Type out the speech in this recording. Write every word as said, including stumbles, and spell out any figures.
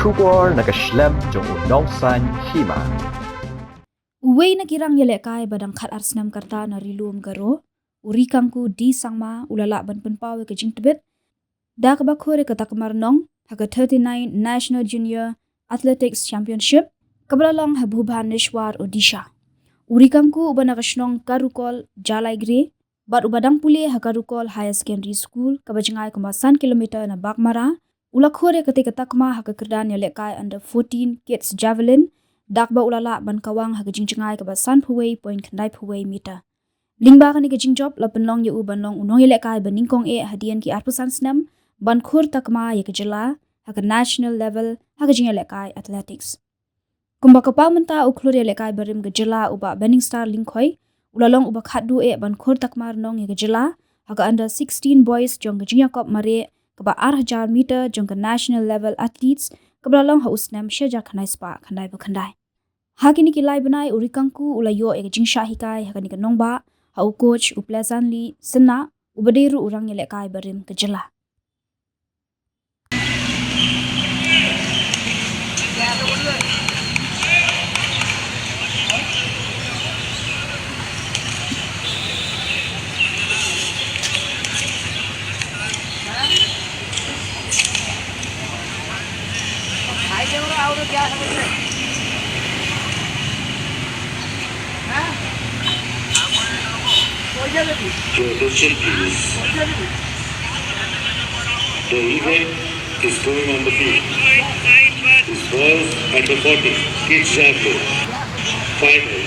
Khubor na ka shlem jong u Nongsaiñ Hima. Uwei na ki rang ïalehkai ba dang khat ar snem ka rta na Ri Lum Garo, u Rikangku D Sangma, u la lah ban pynpaw ïa ka jingtbit da kaba khur ïa ka takma rnong ha ka thirty-nine National Junior Athletics Championship kaba la long ha Bhubaneswar, Odisha. U Rikangku, uba na ka shnong Karukol, Jalaigre, bad uba dang pule ha Karukol Higher Secondary School, kaba jngai kumba san kilometer na Baghmara, u la khur ïa katei ka takma ha ka kyrdan ïalehkai under fourteen Kids Javelin, da kaba u la lah ban kawang ha ka jingjngai kaba sanphew wei point khyndai phew wei meter. Lyngba kane ka jingjop, la pynlong ïa u ban long u nongïalehkai ba nyngkong eh hadien ki arphew san snem ban khur takma ïa ka jylla ha ka national level ha ka jingïalehkai athletics. Kumba ka paw mynta, u khlur ïalehkai barim ka jylla, u Bah Benningstar Lyngkhoi, u la long uba khatduh eh ban khur takma rnong ïa ka jylla ha ka under sixteen boys jong ka jingïakop mareh kaba ar hajar meter jong ka national level athletes, kaba la long ha u snem shi hajar khyndai spah khyndai phew khyndai. Ha kine ki lai bnai, u Rikangku u la ïoh ïa ka jingshah hikai ha kane ka nongbah ha u coach, u Pleasantly Synnah, uba dei ruh u rang ïalehkai barim ka jylla. Your attention, please. The event is going on the field. This boys under forty, kids javelin. Final,